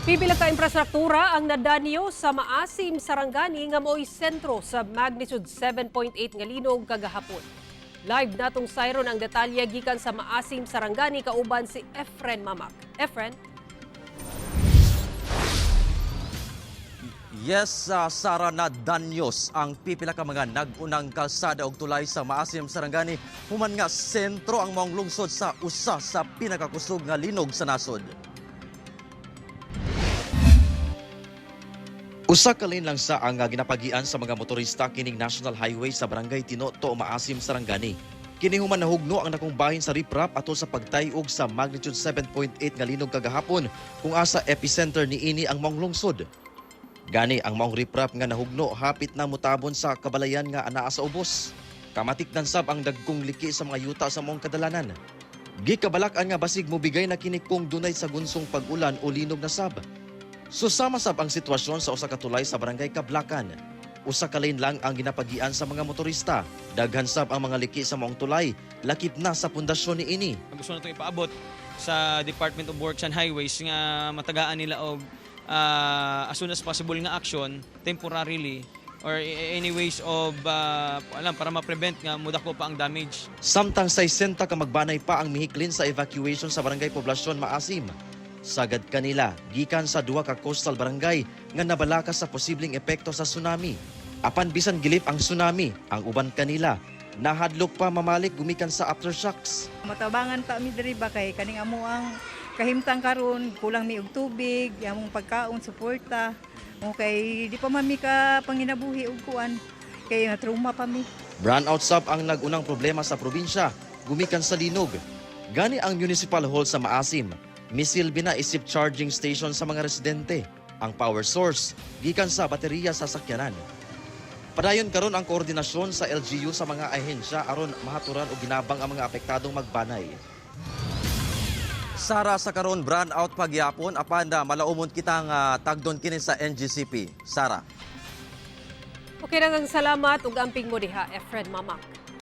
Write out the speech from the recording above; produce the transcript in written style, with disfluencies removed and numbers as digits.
Pipila ka imprastruktura ang nadanyo sa Maasim, Sarangani nga mao'y sentro sa magnitude 7.8 nga linog kagahapon. Live natong sayron ang detalye gikan sa Maasim, Sarangani kauban si Efren Mamak. Efren? Yes, Sara, na danyos ang pipila ka mga nag-unang kalsada og tulay sa Maasim, Sarangani human nga sentro ang maong lungsod sa usa sa pinakakusog nga linog sa nasod. Usa ka lane lang sa ang ginapagian sa mga motorista kining National Highway sa Barangay Tinoto, Maasim, Sarangani. Kini human nahugno ang nakong bahin sa riprap atol sa pagtayog sa magnitude 7.8 nga linog kagahapon kung asa epicenter niini ang maong lungsod. Gani ang maong riprap nga nahugno hapit na mutabon sa kabalayan nga anaa sa ubos. Kamatikdan sab ang dagkong liki sa mga yuta sa maong kadalanan. Gikabalak-an nga basig mobigay na kini kung dunay sa gunsong pag-ulan o linog na sab. Susama sab ang sitwasyon sa usa ka tulay sa Barangay Kablakan. Usa ka lane lang ang ginapagian sa mga motorista. Daghan sab ang mga liki sa maong tulay, lakip na sa pundasyon niini. Gusto na itong ipaabot sa Department of Works and Highways nga matagaan nila og as soon as possible nga action temporarily or any ways of alam para ma-prevent nga mudako pa ang damage. Samtang 60 ka magbanay pa ang mihiklin sa evacuation sa Barangay Poblasyon Maasim. Sagad kanila gikan sa duha ka coastal barangay nga nabalaka sa posibleng epekto sa tsunami. Apan bisan gilip ang tsunami, ang uban kanila nahadlok pa mamalik gumikan sa aftershocks. Matabangan pa mi diri ba kay kaning amo ang kahimtang karon, kulang mi og tubig, among pagkaon, suporta. O kay di pa man mi ka panginabuhi og kuan kay nga trauma pa mi. Brownout sab ang nagunang problema sa probinsya, gumikan sa linog. Gani ang municipal hall sa Maasim, misilbi na isip charging station sa mga residente. Ang power source, gikan sa baterya sa sakyanan. Padayon karon ang koordinasyon sa LGU sa mga ahensya aron mahaturan og ginabang ang mga apektadong magbanay. Sara, sa karon brownout pagyapon apan malaumon kitang tagdon kini sa NGCP. Sara. Okay, daghang salamat ug amping mo diha, Efren Mamak.